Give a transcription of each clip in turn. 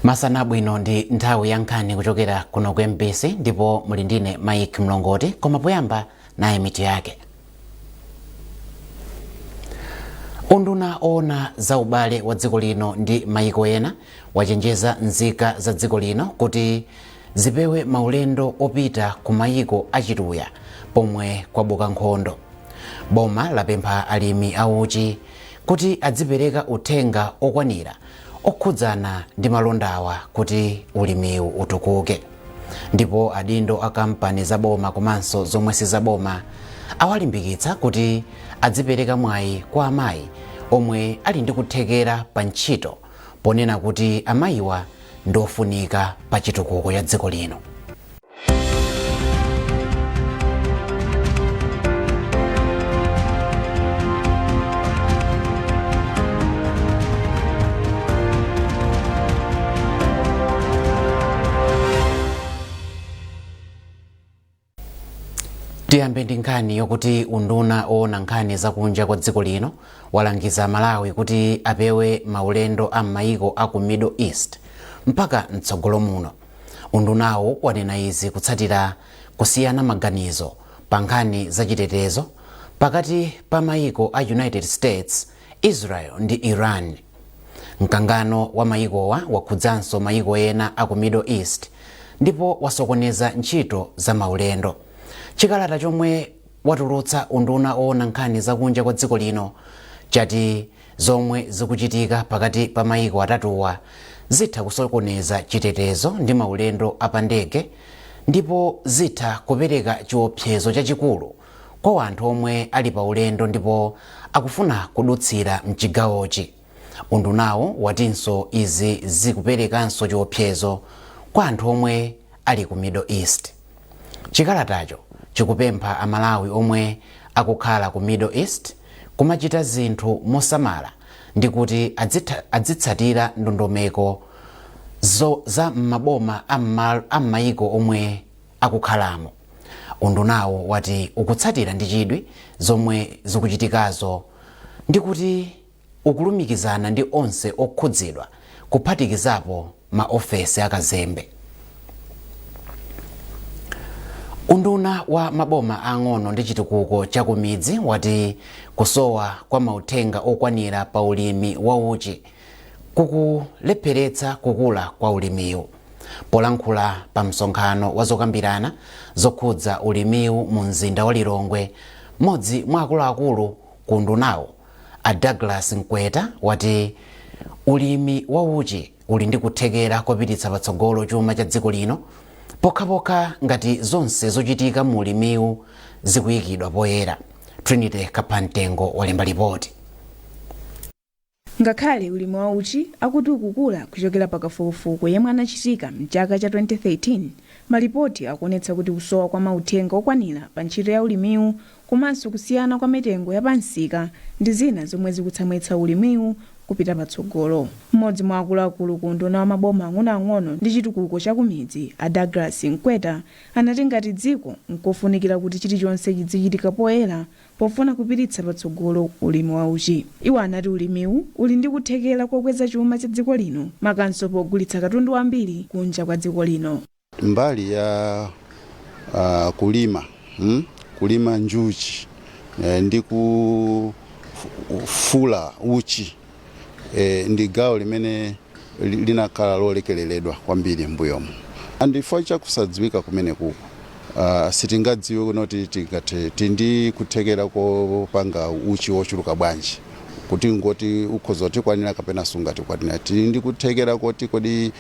Masana abwino, ndi nthawi ya nkhani kuchokera kuno ku MBC ndipo muli ndine Mike Mlongoti. Koma poyamba, naye mitu yake. Unduna oona za ubale wa dziko lino ndi mayiko ena wachenjeza nzika za dziko lino kuti zipewe maulendo opita ku mayiko achituya pomwe kwabuka nkhondo. Boma lapempha alimi auchi kuti adzipereka uthenga okwanira okhudzana ndi malondawa kuti ulimiwu utukuke. Ndipo adindo a kampani za boma komanso zomwe sizaboma awalimbikitsa kuti adzipereka mwayi kwa amayi omwe ali ndi kuthekera pa ntchito, ponena kuti amayiwa ndi ofunika pa chitukuko cha dziko lino. Tiyambe ndi nkhani yokuti unduna oona nkhani zakunja kwa dziko lino walangiza Malawi kuti apewe maulendo a m'mayiko a ku Middle East mpaka mtsogolo muno. Undunawu wanena izi kutsatira kusiyana maganizo pa nkhani zachitetezo pakati pa mayiko a United States, Israel ndi Iran. Mkangano wa mayikowa wakhudzanso mayiko ena a ku Middle East ndipo wasokoneza ntchito za maulendo. Chikalata chomwe watulutsa unduna oona nkhani zakunja kwa dziko lino chati zomwe zikuchitika pakati pa mayiko atatuwa zitha kusokoneza chitetezo ndi maulendo apandege ndipo zitha kupereka chiopsezo chachikulu kwa anthu omwe ali pa ulendo ndipo akufuna kudutsira mchigawochi. Undunawo watinso izi zikuperekanso chiopsezo kwa anthu omwe ali ku Middle East. Chikalatacho chikupempha Amalawi omwe akukhala ku Middle East kumachita zinthu mosamala ndi kuti adzitsatira ndondomeko za m'maboma a m'mayiko omwe akukhalamo. Undunawo wati ukutsatira ndi chidwi zomwe zikuchitikazo ndi kuti ukulumikizana ndi onse okhudzidwa, kuphatikizapo maofesi akazembe. Unduna wa maboma ang'ono ndi chitukuko cha kumidzi wati kusowa kwa mauthenga okwanira pa ulimi wa uchi kukulepheretsa kukula kwa ulimiwu. Polankhula pa msonkhano wa zokambirana zokhudza ulimiwu mu mzinda wa Lilongwe, mmodzi mwa akuluakulu ku undunawo, a Douglas Mkweta, wati ulimi wa uchi uli ndi kuthekera kopititsa patsogolo chuma cha dziko lino pokhapokha ngati zonse zochitika mu ulimiwu zikuyikidwa poyera. Trinity Kaphamtengo walemba ripoti. Ngakhale ulimi wa uchi akuti ukukula kuchokera pa kafukufuku yemwe anachitika mchaka cha 2013, malipoti akuonetsa kuti kusowa kwa mauthenga okwanira pa ntchito ya ulimiwu komanso kusiyana kwa mitengo ya pamsika ndi zina zomwe zikutsamwitsa ulimiwu kupita patsogolo. Mmodzi mwa akuluakulu ku unduna wa maboma ang'onoang'ono ndi chitukuko cha kumidzi, a Douglas Mkweta, anati ngati dziko nkofunikira kuti chilichonse chidzichitika poyera pofuna kupititsa patsogolo ulimi wa uchi. Iwo anati ulimiwu uli ndi kuthekera kokweza chuma cha dziko lino, makanso pogulitsa katundu wambiri kunja kwa dziko lino. Mbali ya kulima, Kulima njuchi ndi kufula uchi ndi gawo limene linakhala lolekereredwa kwambiri m'mbuyomu. And chifukwa cha kusadziwika kumenekuku, sitingadziwe kunoti tingathe tili ndi kuthekera kopanga uchi wochuluka bwanji, kuti ngoti ukhoza kutikwanira kapena sungatikwanira. Tili ndi kuthekera koti kodi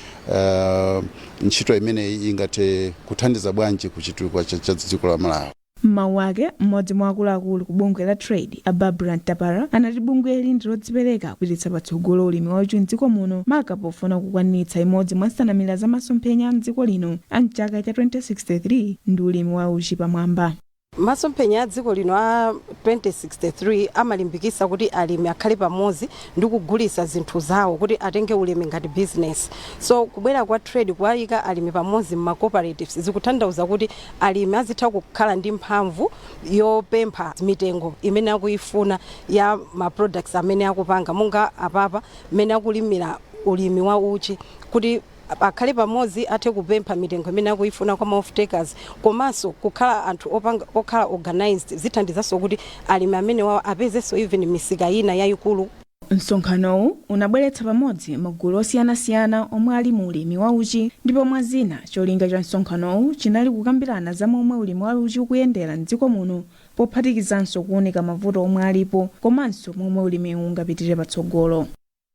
ntchito imeneyi ingathe kuthandiza bwanji kuchitukuko cha dziko la Malawi. M'mawu ake, mmodzi mwa akuluakulu ku bungwe la Trade, a Barbara Ntapara, anati bungweli ndi lodzipereka kupititsa patsogolo ulimi wa uchi mdziko muno, maka pofuna kukwaniritsa imodzi mwa nsanamira za masomphenya a mdziko lino a mchaka cha 2063 ndi ulimi wa uchi pamwamba. Masomphenya a dziko lino a 2063 amalimbikitsa kuti alimi akhale pamodzi ndi kugulitsa zinthu zawo, kuti atenge ulimi ngati business. So kubwera kwa Trade kuwayika alimi pamodzi m'ma cooperatives zikutanthauza kuti alimi azitha kukhala ndi mphamvu yopempha mitengo imene akuyifuna ya ma products amene akupanga, monga apapa mmene akulimira ulimi wa uchi kuti Akhale pamodzi, athe kupempha mitengo imene akuyifuna kwa ma off-takers, komanso kukhala anthu opanga okhala organized zithandizanso kuti alimi amene wawo apezenso even misika ina yayikulu. Msonkhanowu unabweretsa pamodzi magulu osiyanasiyana omwe ali mu ulimi wa uchi, ndipo mwa zina cholinga cha msonkhanowu chinali kukambirana za momwe ulimi wa uchi ukuyendera mdziko muno, pophatikizanso kuwunika mavuto omwe alipo komanso momwe ulimiwu ungapitire patsogolo.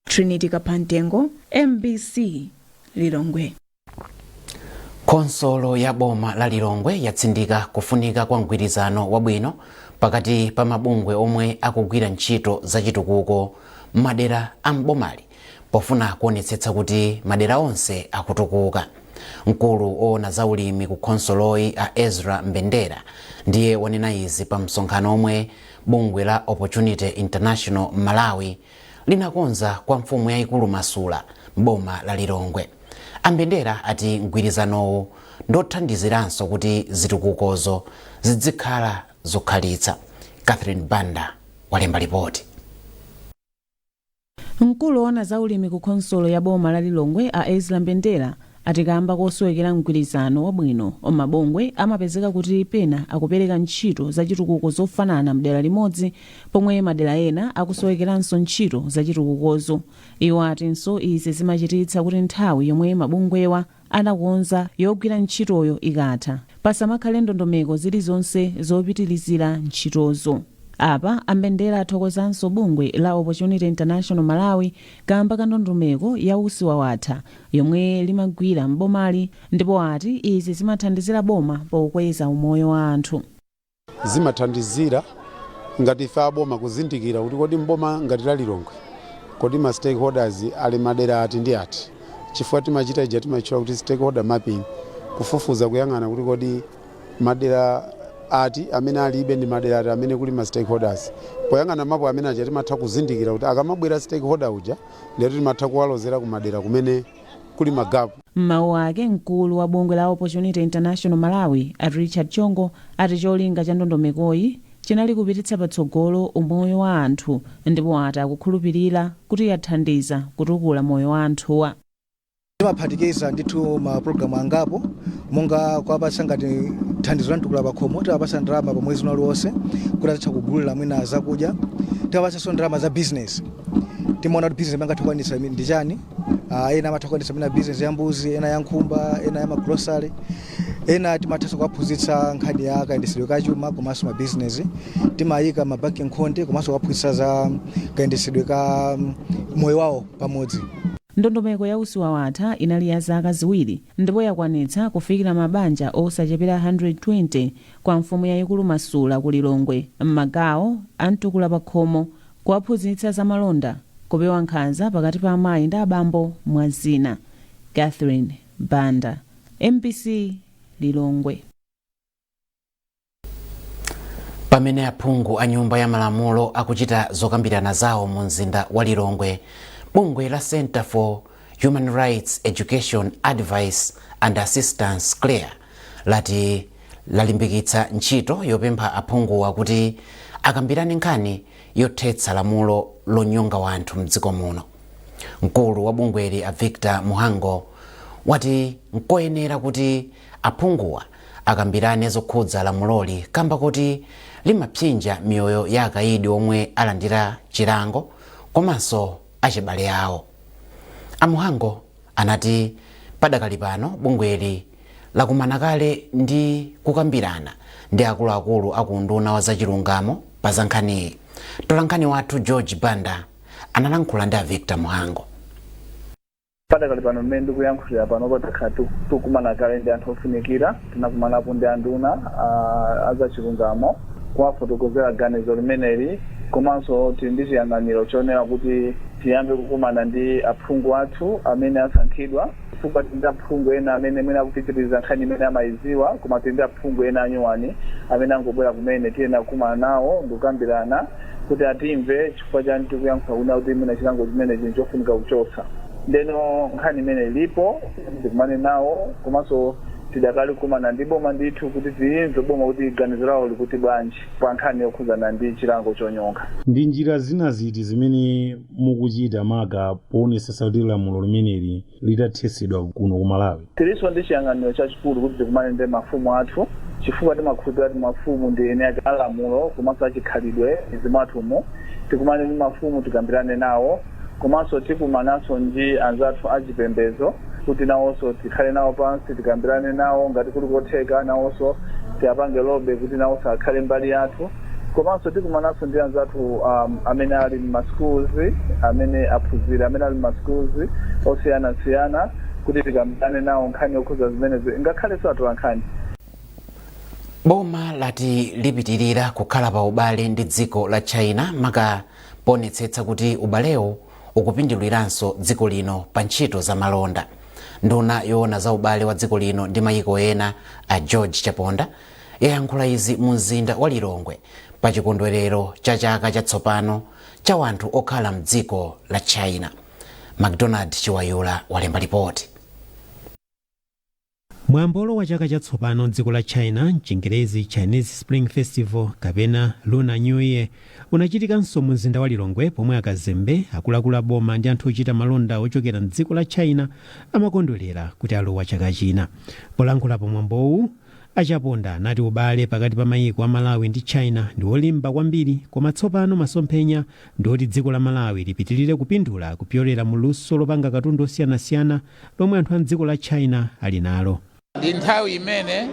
Trinity Kaphantengo, MBC, Lilongwe. Khonsolo ya boma la Lilongwe yatsindika kufunika kwa mgwirizano wabwino pakati pa mabungwe omwe akugwira ntchito zachitukuko m'madera a mbomali pofuna kuonetsetsa kuti madera onse akutukuka. Mkulu owona za ulimi ku khonsoloyi, a Ezra Mbendera, ndiye wanena izi pa msonkhano omwe bungwe la Opportunity International Malawi linakonza kwa mfumu yayikulu Masula m'boma la Lilongwe. Ambendera ati mgwirizanowu ndothandiziranso kuti zitukukozo zidzikhala zokhalitsa. Catherine Banda walemba ripoti. Mkulu woona za ulimi ku khonsolo ya boma la Lilongwe, a Ezra Mbendera, ati kamba kosowekera mgwirizano wabwino, mabungwe amapezeka kuti pena akupereka ntchito zachitukuko zofanana mdera limodzi, pomwe madera ena akusowekeranso ntchito zachitukukozo. Iwo atinso izi zimachititsa kuti nthawi yomwe mabungwewa anakonza yogwira ntchitoyo ikatha, pasamakhale ndondomeko zilizonse zopitirizira ntchitozo. Apa Ambendera athokozanso bungwe la Opportunity International Malawi kamba ka ndondomeko ya Usiwawatha yomwe limagwira mbomali, ndipo ati izi zimathandizira boma pokweza umoyo wa anthu. Zimathandizira ngati ife aboma kuzindikira kuti kodi mboma ngati la Lilongwe, kodi ma stakeholders ali madera ati ndi ati, chifukwa timachita ija timatchula kuti stakeholder mapping, kufufuza, kuyang'ana kuti kodi madera ati amene alibe ndi madera ati amene kuli ma stakeholders. Poyang'ana mapu amene aja, timatha kuzindikira kuti akamabwera stakeholder uja, ndiyoti timatha kuwalozera kumadera kumene kuli ma gap. M'mawu ake, mkulu wa bungwe la Opportunity International Malawi, a Richard Chongo, ati cholinga cha ndondomekoyi chinali kupititsa patsogolo umoyo wa anthu, ndipo ati akukhulupirira kuti yathandiza kutukula moyo wa anthuwa. Timaphatikiza ndithu mapulogalamu angapo, monga kuwapatsa ngati thandizo la mtukula pakhomo. Timapatsa ndalama pa mwezi uliwonse kuti azitha kugulira mwina zakudya. Timapatsanso ndalama za business. Timaona kuti business imangathe kukwanitsa ndi chani. Ena amatha kukwanitsa mwina business ya mbuzi, ena ya nkhumba, ena ya magrosary. Ena timathanso kuwaphunzitsa nkhani ya kayendetsedwe ka chuma komanso mabizinesi. Timayika mabanki nkhonde komanso kuwaphunzitsa za kayendetsedwe ka moyo wawo pamodzi. Ndondomeko ya Usiwawatha inali ya zaka 2 ndipo yakwanitsa kufikira mabanja osachepera 120 kwa mfumu yayikulu Masula ku Lilongwe m'magawo a mtukula pakhomo, kuwaphunzitsa zamalonda, kupewa nkhanza pakati pa amayi ndi abambo, mwa zina. Catherine Banda, MBC, Lilongwe. Pamene aphungu a Nyumba ya Malamulo akuchita zokambirana zawo mu mzinda wa Lilongwe, bungwe la Center for Human Rights Education, Advice and Assistance, CHREAA, lati lalimbikitsa ntchito yopempha aphunguwa kuti akambirane nkhani yothetsa lamulo lonyonga wanthu mdziko muno. Mkulu wa bungweli, a Victor Muhango, wati nkoyenera kuti aphunguwa akambirane zokhudza lamuloli kamba kuti limapsinja miyoyo ya akayidi omwe alandira chilango komanso achibale awo. Amuhango anati padakali pano bungweli lakumana kale ndi kukambirana ndi akuluakulu aku unduna wa zachilungamo pa za nkhaniyi. Tolankhani wathu George Banda analankhula ndi a Victor Muhango. Padakali pano, mmene ndikuyankhulira pano, patakhala tukumana kale ndi anthu ofunikira. Tinakumanapo ndi anduna azachilungamo kuwafotokozera ganizo limeneli, komanso tili ndi chiyang'aniro chonena kuti tiyambe kukumana ndi aphungu athu amene asankhidwa, chifukwa tili ndi aphungu ena amene mwina akupitiriza nkhani imene amayiziwa, koma tili ndi aphungu ena anyuwani amene angobwera kumene. Tiyena kukumana nawo ndikukambirana kuti atimve chifukwa chani tikuyankhula kuna kuti mwina chilango chimenechi nchofunika kuchotsa. Ndeno nkhani imene ilipo, tikumane nawo, komanso Tidakali kukumana ndi boma ndithu kuti tiyimve boma kuti ganizo lawo likuti bwanji pa nkhani yokhudzana ndi chilango chonyonga. Ndi njira zina ziti zimene mukuchita maka poonetsetsa kuti lamulo limeneli litathetsedwa kuno ku Malawi? Tilinso ndi chiyang'aniro chachikulu kuti tikumane ndi mafumu athu, chifukwa timakhulupirira kuti mafumu ndi eni ake alamulo komanso achikhalidwe m'midzi mwathumu. Tikumane ndi mafumu, tikambirane nawo, komanso tikumananso ndi anzathu achipembedzo kuti nawonso tikhale nawo pansi, tikambirane nawo ngati kuli kotheka, nawonso tiapange lobby kuti nawonso akhale mbali yathu. Komanso tikumananso ndi anzathu amene ali mma schools, amene aphunzira, amene ali mma schools osiyanasiyana kuti tikambirane nawo nkhani yokhudza zimenezi, ngakhalenso atolankhani. Boma lati lipitirira kukhala pa ubale ndi dziko la China, maka poonetsetsa kuti ubalewo ukupinduliranso dziko lino pa ntchito za malonda. Nduna yoona za ubale wa dziko lino ndi mayiko ena, a George Chaponda, yayankhula izi mu mzinda wa Lilongwe pa chikondwerero cha chaka chatsopano cha wanthu okhala mdziko la China. MacDonald Chiwayula walemba ripoti. Mwambo wa chaka chatsopano mdziko la China, mchingerezi Chinese Spring Festival kapena Lunar New Year, unachitikanso mu mzinda wa Lilongwe, pomwe akazembe, akuluakulu a boma ndi anthu ochita malonda ochokera mdziko la China amakondwerera kuti alowa chaka china. Polankhulapo mwambowu, aChaponda anati ubale pakati pa mayiko a Malawi ndi China ndi wolimba kwambiri, koma tsopano masomphenya ndi oti dziko la Malawi lipitirire kupindula kupyolera mu luso lopanga katundu osiyanasiyana lomwe anthu a mdziko la China ali nalo. Ndi nthawi imene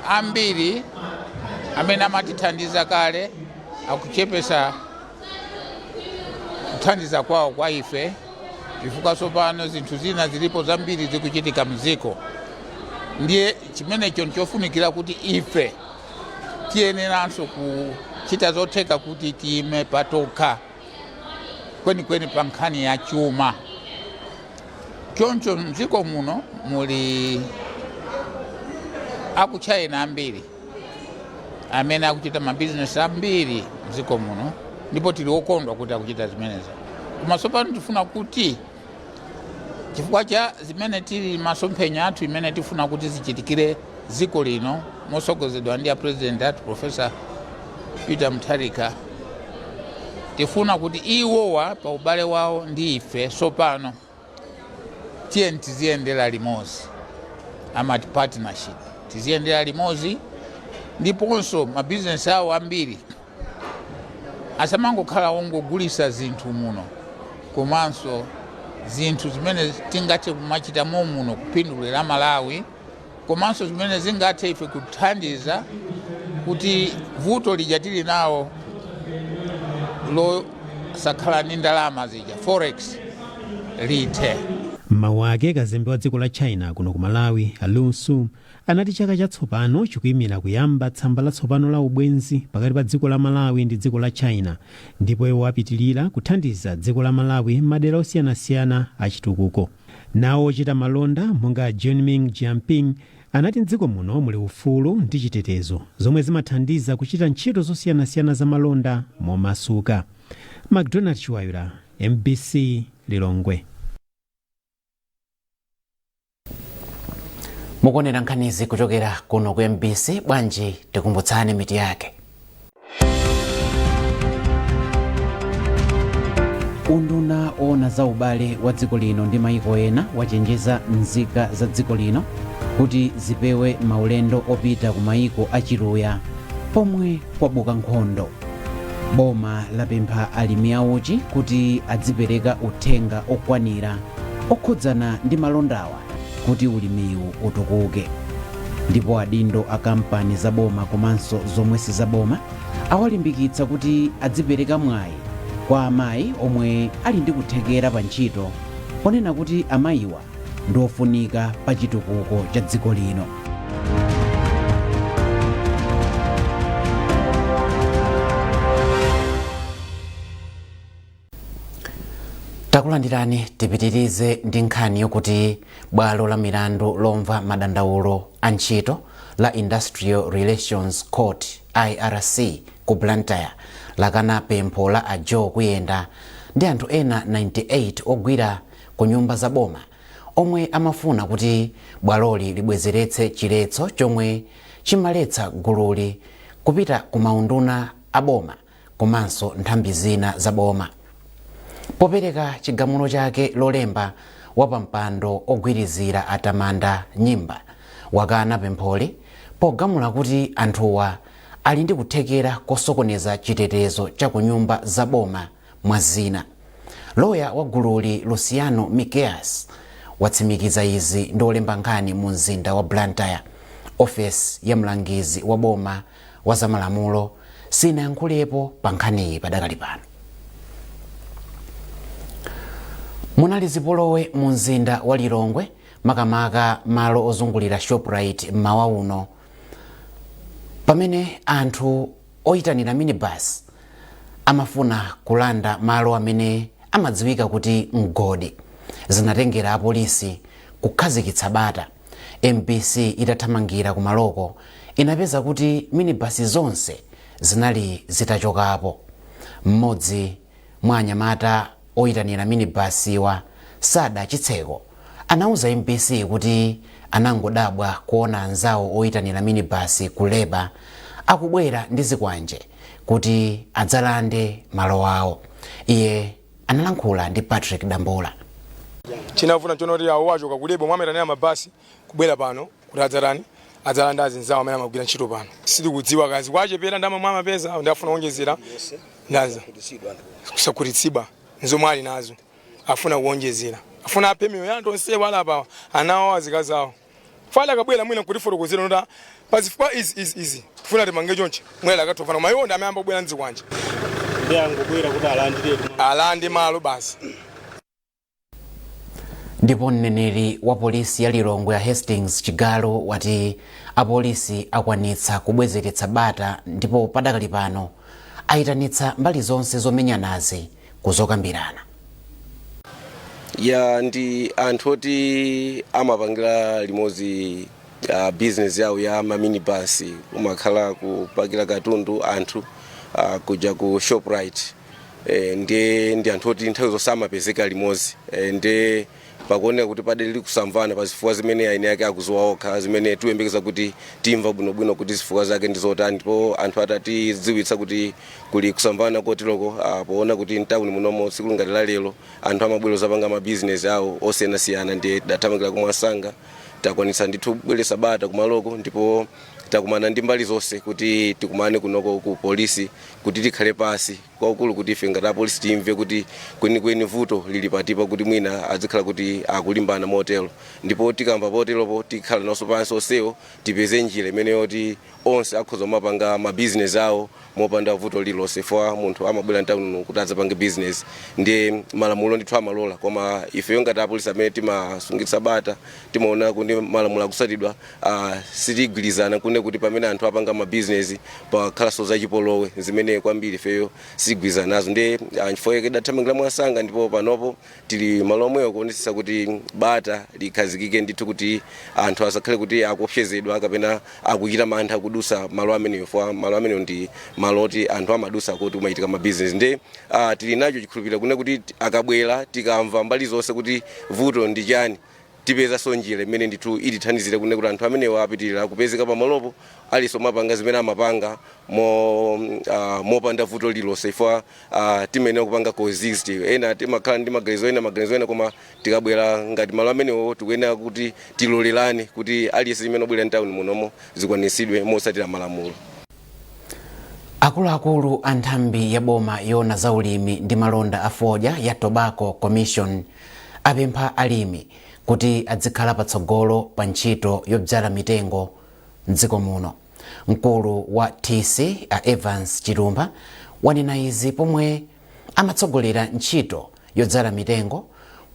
ambiri amene amatithandiza kale akuchepesa kuthandiza kwawo kwa ife, chifukwa tsopano zinthu zina zilipo zambiri zikuchitika mdziko. Ndiye chimenecho nchofunikira kuti ife tiyeneranso kuchita zotheka kuti tiyime patokha kwenikweni pa nkhani ya chuma. Choncho mdziko muno muli aku China ambiri amene akuchita mabizinesi ambiri mdziko muno, ndipo tili okondwa kuti akuchita zimenezi. Koma tsopano tifuna kuti, chifukwa cha zimene tili masomphenya athu imene tifuna kuti zichitikire dziko lino mosogozedwa ndi a President athu, Professor Peter Mutharika, tifuna kuti iwowa pa ubale wawo ndi ife tsopano tiyeni tiziyendera limodzi, amati partnership, tiziyendera limodzi, ndiponso mabizinesi awo ambiri asamangokhala ongogulisa zinthu muno, komanso zinthu zimene tingathe kumachita muno kupindulira Malawi, komanso zimene zingathe ife kuthandiza kuti vuto lija tili nawo losakhala ndi ndalama zija, forex, lithe. M'mawu ake, kazembe wa dziko la China kuno ku Malawi, a Lu Xun, anati chaka chatsopano chikuyimira kuyamba tsamba latsopano la ubwenzi pakati pa dziko la Malawi ndi dziko la China, ndipo iwo apitirira kuthandiza dziko la Malawi m'madera osiyanasiyana achitukuko. Nawo ochita malonda monga Junming Jianping anati mdziko muno muli ufulu ndi chitetezo zomwe zimathandiza kuchita ntchito zosiyanasiyana za malonda momasuka. MacDonald Chiwayula, MBC, Lilongwe. Mukuonera nkhanizi kuchokera kuno ku MBC. Bwanji tikumbutsane mitu yake. Unduna owona za ubale wa dziko lino ndi mayiko ena wachenjeza nzika za dziko lino kuti zipewe maulendo opita ku mayiko achiluya pomwe kwabuka nkhondo. Boma lapempha alimi auchi kuti adzipereka uthenga okwanira okhudzana ndi malondawa kuti ulimiwu utukuke. Ndipo adindo a kampani za boma komanso zomwe sizaboma awalimbikitsa kuti adzipereka mwayi kwa amayi omwe ali ndi kuthekera pa ntchito, ponena kuti amayiwa ndi ofunika pa chitukuko cha dziko lino. Takulandirani. Tipitirize ndi nkhani yokuti bwalo la milandu lomva madandaulo a ntchito la Industrial Relations Court, IRC, ku Blantyre lakana pempho la a Joe Kuyenda ndi anthu ena 98 ogwira ku nyumba za boma Omwe amafuna kuti bwaloli libwezeretse chiletso chomwe chimaletsa gululi kupita ku maunduna a boma komanso nthambi zina za boma. Popereka chigamulo chake Lolemba, wapampando ogwirizira a Tamanda Nyimba wakana pempholi pogamula kuti anthuwa ali ndi kuthekera kosokoneza chitetezo cha ku nyumba za boma, mwa zina. Loya wa gululi Luciano Mikeas watsimikiza izi ndi olemba nkhani mu mzinda wa Blantyre. Ofesi ya mlangizi wa boma wa zamalamulo sinayankhulepo pa nkhaniyi padakali pano. Munali zipolowe mu mzinda wa Lilongwe, makamaka malo ozungulira Shoprite, mmawa uno pamene anthu oyitanira minibus amafuna kulanda malo amene amadziwika kuti mgodi. Zinatengera apolisi kukhazikitsa bata. MBC itathamangira kumaloko inapeza kuti minibasi zonse zinali zitachokapo. Mmodzi mwa anyamata oyitanira minibasiwa, Sada Chitseko, anauza MBC kuti anangodabwa kuona anzawo oyitanira minibasi ku Leba akubwera ndi zikwanje kuti adzalande malo awo. Iye analankhula ndi Patrick Dambula. Chinavuta nchonoti awo achoka ku Leba mwamayitanira mabasi kubwera pano kuti adzatani, adzalanda azinzawo amene amagwira ntchito pano. Sitikudziwa kazi kwachepera ndalama mwe amapeza, ndafuna kuonjezera ndaza kusakhutitsidwa nzomwe ali nazo, afuna kuonjezera, afuna aphe miyoyo ya anthu onsewa ali apawa, ana awo, azikazi awo. Fala akabwera mwina kutifotokozera nota pazifukwa izi izi izi tifuna timange chonchi, mwina akatofana, koma iwo ndi amene ambobwera mdzikwanje. Ndi angobwera kuti alandiretu. Alande malo basi. Ndipo mneneri wa polisi ya Lilongwe a Hastings Chigalu wati apolisi akwanitsa kubwezeretsa bata ndipo padakali pano ayitanitsa mbali zonse zomenyanazi kuzokambirana. Ya, ndi anthu oti amapangira limodzi business yawo ya maminibus, umakhala kupakira katundu anthu kuja ku Shoprite. Ndiye ndi anthu oti nthawi zonse amapezeka limodzi. Ndiye pakuoneka kuti padali kusamvana pa zifukwa zimene aini ake akuziwa okha, zimene tiyembekeza kuti timva bwinobwino kuti zifukwa zake ndi zotani. Ndipo anthu atatidziwitsa kuti kuli kusamvana koteroko, poona kuti mtawuni munomo tsiku ngati la lero anthu amabwera zapanga mabizinesi awo osiyanasiyana, ndiye tidathamangira kumwasanga, takwanitsa ndithu kubweretsa bata kumaloko, ndipo takumana ndi mbali zonse kuti tikumane kunoko ku polisi kuti tikhale pasi kwakulu, kuti ife ngati apolisi timve kuti kwenikweni vuto lili patipa, kuti mwina azikhala kuti akulimbana motero. Ndipo tikamva poteropo tikhala nawonso pansi onsewo, tipeze njira imene yoti onse akhoza kumapanga mabizinesi awo mopanda vuto lililonse. Fwa munthu amabwera mtawuni kuti adzapange business, ndiye malamulo ndithu amalola, koma ifeyo ngati apolisi amene timasungitsa bata timaona kuti malamulo akusatidwa. Sitigwirizana kune kuti pamene anthu apanga mabizinesi pakhalanso zachipolowe, zimene kwambiri ifeyo sitigwirizana nazo. Ndiye chifukwa chake dathamangira mwasanga, ndipo panopo tili malo omwewo kuonetsetsa kuti bata likhazikike ndithu, kuti anthu asakhale kuti akuopsezedwa kapena akuchita mantha kudusa malo amenewo, fwa malo amenewo ndi malo oti anthu amadusa kuti kumachitika mabizinesi. Ndiye tili nacho chikhulupiriro kune kuti akabwera, tikamva mbali zonse kuti vuto ndi chani, tipezanso njira imene ndithu itithandizire kune kuti anthu amenewo apitirira kupezeka pamalopo, aliso mapanga zimene amapanga mopanda vuto lililonse. Ifwa timayenera kupanga coexist. Ena timakhala ndi maganizo ena, maganizo ena, koma tikabwera ngati malo amenewo tikuyenera kuti tilolerane kuti aliyense chimene obwera mtawuni munomo zikwaniritsidwe motsatira malamulo. Akuluakulu a nthambi ya boma yoona za ulimi ndi malonda a fodya ya Tobacco Commission apempha alimi kuti adzikhala patsogolo pa ntchito yodzala mitengo mdziko muno. Mkulu wa TC a Evans Chitumba wanena izi pomwe amatsogolera ntchito yodzala mitengo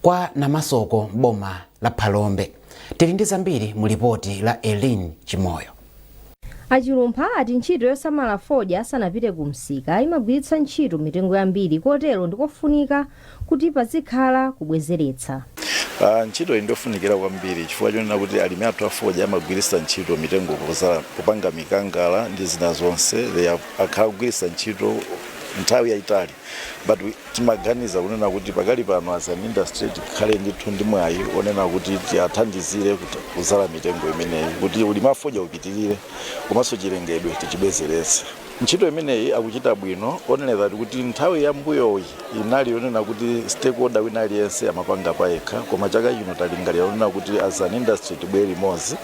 kwa Namasoko m'boma la Phalombe. Tili ndi zambiri mu lipoti la Elin Chimoyo. Achilumpha ati ntchito yosamala fodya asanapite ku msika imagwiritsa ntchito mitengo yambiri, kotero ndikofunika kuti pazikhala kubwezeretsa. Ntchito iyi ndofunikira kwambiri chifukwa chonena kuti alimi athu afodya amagwiritsa ntchito mitengo kupanga mikangala ndi zina zonse. They akhala kugwiritsa ntchito Nthawi yayitali, but timaganiza kunena kuti pakali pano as an industry tikhale ndithu ndi mwayi onena kuti tiathandizire kuzala mitengo imeneyi kuti ulimi wa fodya upitirire komanso chilengedwe tichibwezeretse. Ntchito imeneyi akuchita bwino, only that kuti nthawi yambuyoyi inali yonena kuti stakeholder wina aliyense amapanga payekha, koma chaka chino talingalira onena kuti as an industry tibwere limodzi.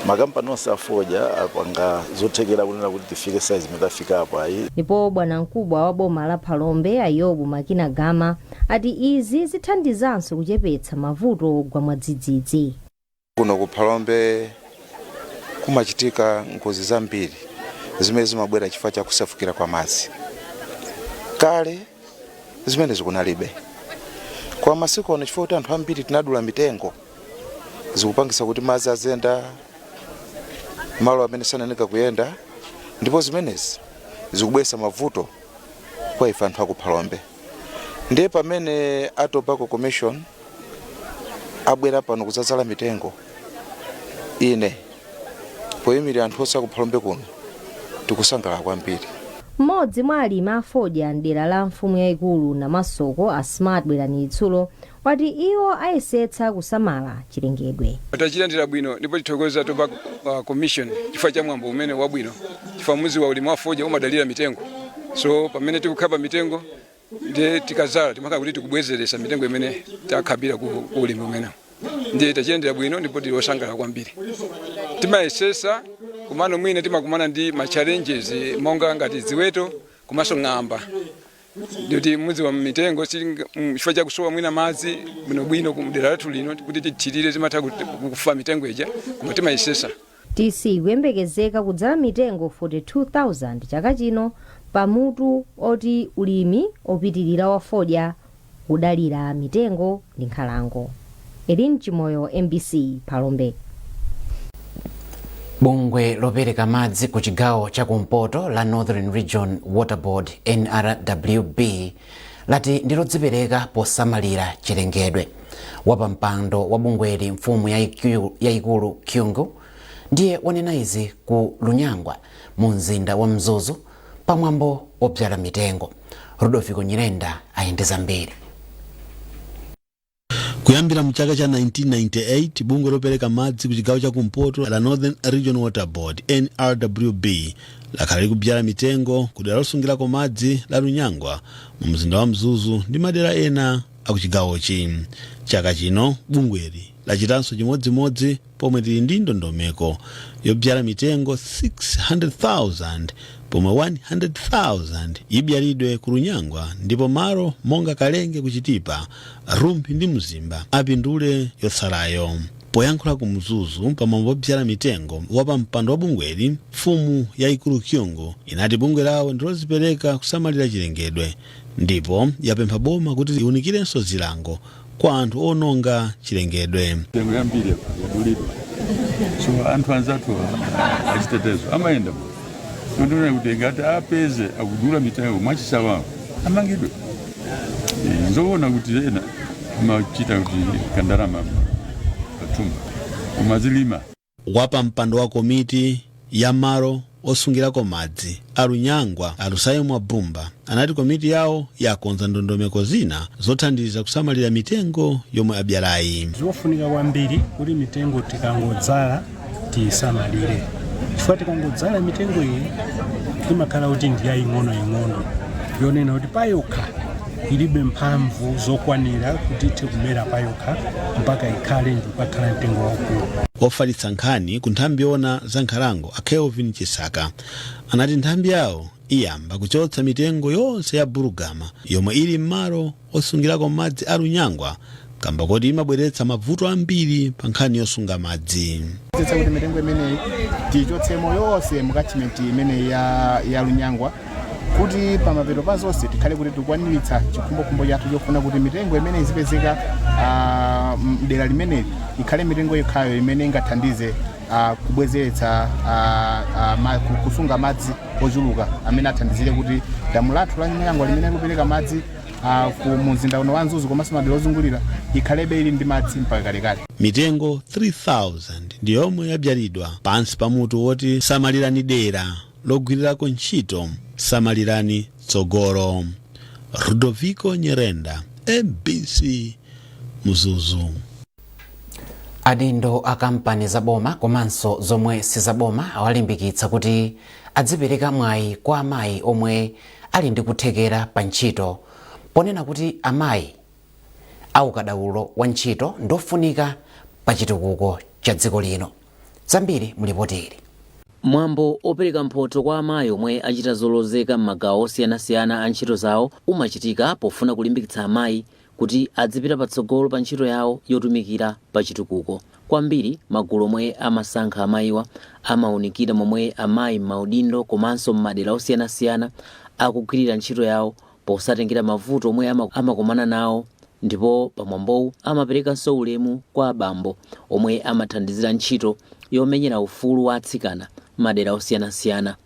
Makampani onse afodya apanga zothekera kunena kuti tifike size imene tafika apo ayi. Ndipo bwanamkubwa wa boma la Phalombe, Ayobu Makina Gama, ati izi zithandizanso kuchepetsa mavuto ogwa mwadzidzidzi. Kuno ku Phalombe kumachitika ngozi zambiri zimene zimabwera chifukwa cha kusefukira kwa madzi. Kale zimene zikunalibe, kwa masiku ano chifukwa kuti anthu ambiri tinadula mitengo, zikupangisa kuti madzi aziyenda malo amene sanayeneka kuyenda, ndipo zimenezi zikubweretsa mavuto kwa ife anthu aku Phalombe. Ndiye pamene a Tobacco Commission abwera pano kudzadzala mitengo, ine poyimirira anthu onse aku Phalombe kuno tikusangalala kwambiri. Mmodzi mwa alimi a fodya mdera la mfumu yayikulu Namasoko, a Smart Bwerani Tsulo, wati iwo ayesetsa kusamala chilengedwe. Tachilandira bwino ndipo tithokoza Tobacco Commission chifukwa cha mwambo umene wabwino, chifukwa muzi wa ulimi wa fodya umadalira mitengo. So pamene tikukhapa mitengo, ndiye tikazala timakhala kuti tikubwezeresa mitengo imene takhapira ku ulimi umene. Ndiye tachilandira bwino ndipo tili osangalala kwambiri. Timayesesa, kumano mwina timakumana ndi ma challenges monga ngati ziweto komanso ng'amba, ndikuti mudzi wa mitengo chifukwa chakusowa mwina madzi bwinobwino ku dera lathu lino kuti tithirire, zimatha kufa mitengo ija, koma timayesesa. TC kuyembekezeka kudzala mitengo 42,000 chaka chino pamutu oti ulimi opitirira wa fodya kudalira mitengo ndi nkhalango. Elin Chimoyo, MBC, Phalombe. Bungwe lopereka madzi ku chigawo chakumpoto la Northern Region Water Board, NRWB, lati ndi lodzipereka posamalira chilengedwe. Wapampando wa bungweli, mfumu yayikulu Kyungu, ndiye wanena izi ku Lunyangwa mu mzinda wa Mzuzu pamwambo wodzala mitengo. Rudolfiko Nyirenda ayende zambiri. Kuyambira mu chaka cha 1998, bungwe lopereka madzi ku chigawo chakumpoto la Northern Region Water Board, NRWB, lakhala likubyala mitengo ku dera losungirako madzi la Lunyangwa mu mzinda wa Mzuzu ndi madera ena akuchigawochi. Chaka chino bungweli lachitanso chimodzimodzi pomwe tili ndi ndondomeko yobyala mitengo 600,000, pomwe 100,000 ibyalidwe ku Lunyangwa ndipo malo monga Kalenge kuchitipa, Rumphi ndi Mzimba apindule yotsalayo. Poyankhula ku Mzuzu pamwambo wobyala mitengo, wapampando wa bungweli, mfumu yayikulu Kyungu, inati bungwe lawo ndilozipereka kusamalira chilengedwe ndipo yapempha boma kuti liwunikirenso zilango kwa anthu ononga chilengedwe. Mitengo yambiri yadulidwa, so anthu anzathu achitetezo amayenda, so ndiona kuti ngati apeze akudula mitengo mwachisawawa, amangidwe. Nzoona kuti ena amachita kuti kandalama pathumba, koma azilima. Wapampando wa komiti ya malo osungirako madzi a Lunyangwa, Alusayo Bumba, anati komiti yawo yakonza ndondomeko zina zothandiza kusamalira mitengo yomwe abyalayi. Zofunika kwambiri kuti mitengo tikangodzala tiyisamalire, chifukwa tikangodzala mitengo iyi imakhala kuti ndi yaying'onoying'ono, yonena kuti payokha ilibe mphamvu zokwanira kuti ithe kumera payokha mpaka ikhale ndi kukakhala mtengo waukulu. Ofalitsa nkhani ku nthambi yoona za nkhalango, a Kelvin Chisaka, anati nthambi yawo iyamba kuchotsa mitengo yonse ya bulugama yomwe ili m'malo osungirako madzi a Lunyangwa kamba koti imabweretsa mavuto ambiri pa nkhani yosunga madzi. Tetsa kuti mitengo imeneyi tiyichotsemo yonse mu catchment imeneyi ya Lunyangwa, kuti pamapeto pa zonse tikhale kuti tikukwaniritsa chikhumbokhumbo chathu chofuna kuti mitengo imene izipezeka mdera limeneli ikhale mitengo yokhayo imene ingathandize kubwezeretsa kusunga madzi ochuluka amene athandizire kuti damu lathu la Lunyangwa limene likupereka madzi ku mzinda uno wa Mzuzu komanso madera ozungulira ikhalebe ili ndi madzi mpaka kalekale. Mitengo 3000 ndi yomwe yabyalidwa pansi pa mutu woti samalirani dera logwirirako ntchito, samalirani tsogolo. Rudoviko Nyerenda, MBC, Mzuzu. Adindo a kampani zaboma komanso zomwe sizaboma awalimbikitsa kuti adzipereka mwayi kwa amayi omwe ali ndi kuthekera pa ntchito, ponena kuti amayi aukadaulo wa ntchito ndofunika pa chitukuko cha dziko lino. Zambiri mulipoti ili. Mwambo opereka mphotho kwa amayi omwe achita zolozeka m'magawo osiyanasiyana a ntchito zawo umachitika pofuna kulimbikitsa amayi kuti adzipita patsogolo pa ntchito yawo yotumikira pa chitukuko. Kwambiri magulu omwe amasankha amayiwa amawunikira momwe amayi m'maudindo komanso m'madera osiyanasiyana akugwirira ntchito yawo posatengera mavuto omwe amakumana nawo, ndipo pamwambowu amaperekanso ulemu kwa abambo omwe amathandizira ntchito yomenyera ufulu wa atsikana m'madera osiyanasiyana.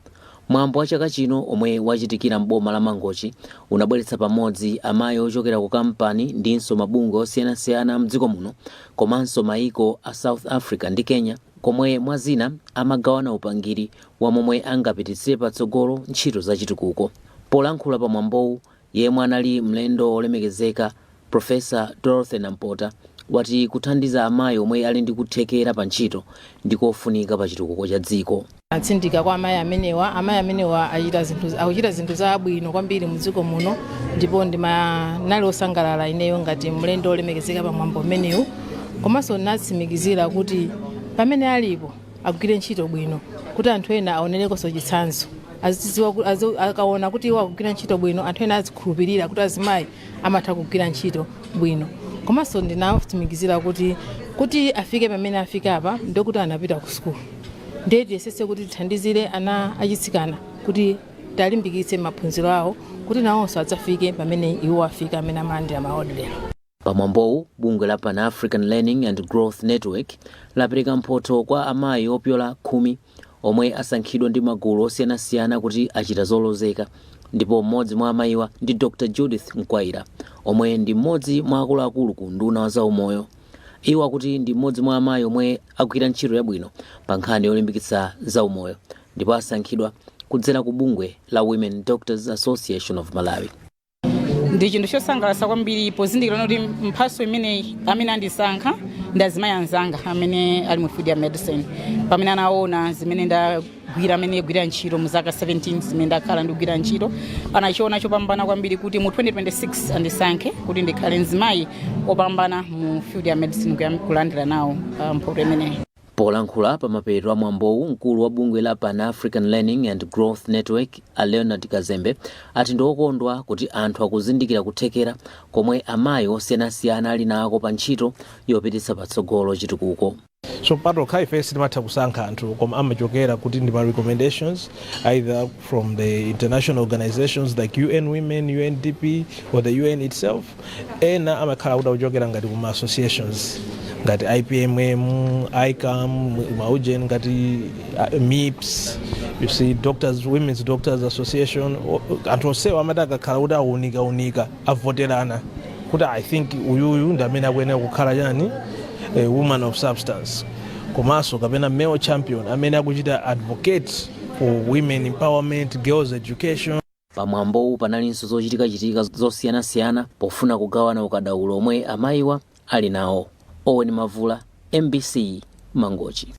Mwambo wa chaka chino omwe wachitikira m'boma la Mangochi unabweretsa pamodzi amayi ochokera ku kampani ndinso mabungwe osiyanasiyana mdziko muno komanso maiko a South Africa ndi Kenya, komwe mwa zina amagawana upangiri wa momwe angapititsire patsogolo ntchito zachitukuko. Polankhula pa mwambowu, yemwe anali mlendo olemekezeka, Professor Dorothy Nampota, wati kuthandiza amayi omwe ali ndi kuthekera pa ntchito ndikofunika pa chitukuko cha dziko. Atsindika kwa amayi amenewa. Amayi amenewa achita zinthu, akuchita zinthu zabwino kwambiri mudziko muno, ndipo ndimanali osangalala ineyo ngati mlendo olemekezeka pa mwambo umenewu. Komanso natsimikizira kuti pamene alipo agwire ntchito bwino kuti anthu ena aonerekonso chitsanzo, azidziwa akaona kuti iwo akugwira ntchito bwino, anthu ena azikhulupirira kuti azimayi amatha kugwira ntchito bwino. Komanso ndinatsimikizira kuti afike pamene afika apa ndikuti anapita ku sukulu, ndiye tiyesese kuti tithandizire ana achitsikana kuti talimbikitse maphunziro awo kuti nawonso adzafike pamene iwo afika amene amalandira ma award lero. Pamwambowu, bungwe la Pan African Learning and Growth Network lapereka mphotho kwa amayi opyola 10 omwe asankhidwa ndi magulu osiyanasiyana kuti achita zolozeka, ndipo mmodzi mwa amayiwa ndi Dr Judith Mkwaira, omwe ndi mmodzi mwa akuluakulu ku unduna wa zaumoyo. Iwo akuti ndi mmodzi mwa amayi omwe agwira ntchito yabwino pa nkhani yolimbikitsa zaumoyo, ndipo asankhidwa kudzera ku bungwe la Women Doctors Association of Malawi. Ndi chinthu chosangalatsa kwambiri pozindikira kuti mphatso imeneyi amene andisankha ndi azimayi anzanga amene ali mu field ya medicine, pamene anaona zimene ndagwira, amene gwira ntchito mu zaka 17 zimene ndakhala ndikugwira ntchito, anachiona chopambana kwambiri kuti mu 2026 andisankhe kuti ndikhale mzimayi opambana mu field ya medicine kulandira nawo mphoto imeneyi. Polankhula pa mapeto a mwambowu, mkulu wa bungwe la Pan African Learning and Growth Network, a Leonard Kazembe, ati ndi okondwa kuti anthu akuzindikira kuthekera komwe amayi osiyanasiyana ali nako pa ntchito yopititsa patsogolo chitukuko. So patokha ife sitimatha kusankha anthu, koma amachokera kuti ndi ma recommendations either from the international organizations like UN Women, UNDP or the UN itself. Ena amakhala kuti akuchokera ngati kuma associations ngati IPMM, ICAM, maujen ngati MIPS, you see, doctors, Women's Doctors Association. Anthu onsewa amati akakhala kuti aunikaunika, avoterana kuti I think uyuyu ndi amene akuyenera kukhala chani, a woman of substance komanso kapena male champion amene akuchita advocate for women empowerment, girls education. Pamwambowu panalinso zochitikachitika zosiyanasiyana pofuna kugawana ukadaulo omwe amayiwa ali nawo. Owen Mavula, MBC, Mangochi.